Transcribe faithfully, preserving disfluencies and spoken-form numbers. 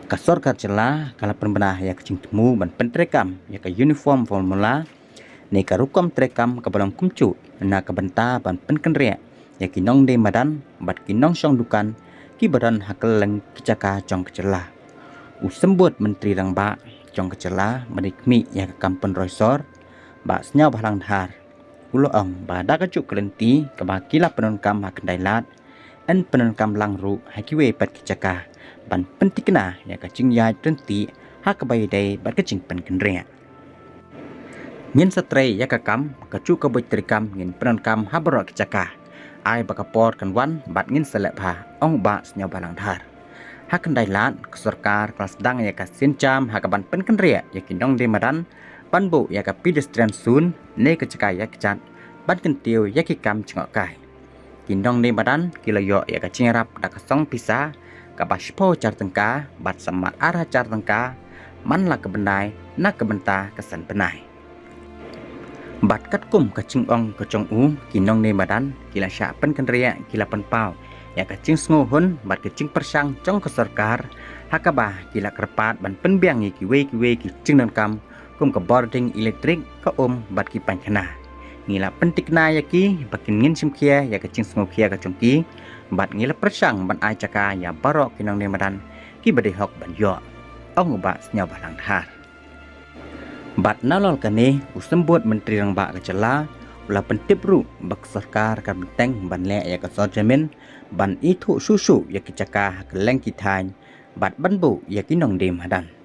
Ka sorkar jylla ka la pynbna ïa ka jingthmu ban pyntreikam ïa ka uniform formula ne ka rukom treikam kaba long kumjuh na ka bynta ban pynkynriah ïa ki nongdie madan bad ki nongshong dukan kiba don ha kylleng ki jaka jong ka jylla. U Symbud Myntri Rangbah jong ka jylla mynne khmih ïa ka kam pynroi sor, Bah Sniawbhalang Dhar, u la ong ba da kajuh ka lynti kaba ki la pyndonkam ha Khyndailad, yn pyndonkam lang ruh ha kiwei pat ki jaka ban pyntikna ïa ka jingïaid ryntih ha kaba ïadei bad ka jingpynkynriah. Ngin sa trei ïa ka kam, kajuh ka buit treikam ngin pyndonkam ha baroh ki jaka. Ai ba ka por kan wan bad ngin sa leh bha, ong Bah Sniawbhalang Dhar. Ha Khyndailad, ka sorkar ka la sdang ïa ka sienjam ha kaban pynkynriah ïa ki nongdie madan ban buh ïa ka pedestrian zone ne ka jaka ïaid kjat ban kyntiew ïa ki kam jngohkai. Ki nongdie madan ki la ïoh ïa ka jingïarap da ka song pisa kaba shiphew hajar tyngka bad samar ar hajar tyngka man la ka bnai na ka bynta ka san bnai. Bad katkum ka jingong ka jong u, ki nongdie madan ki la shah pynkynriah, ki la pynpaw ïa ka jingsngewhun bad ka jingpyrshang jong ka sorkar ha kaba ki la kyrpad ban pynbiang ïa kiwei kiwei ki jingdonkam kum ka bording elektrik, ka um bad ki painkhana. Ngi la pyntikna ïa ki ba kin ngin shim khia ïa ka jingsngewkhia ka jong ki bad ngi la pyrshang ban ai jaka ïa baroh ki nongdie madan kiba dei hok ban ïoh, ong u Bah Sniawbhalang Dhar. Bad nalor kane, u Symbud Myntri Rangbah ka jylla u la pyntip ruh ba ka sorkar ka bteng ban leh ïa ka sor jamin ban ithuh shuh shuh ïa ki jaka ha kylleng ki thaiñ bad ban buh ïa ki nongdie madan.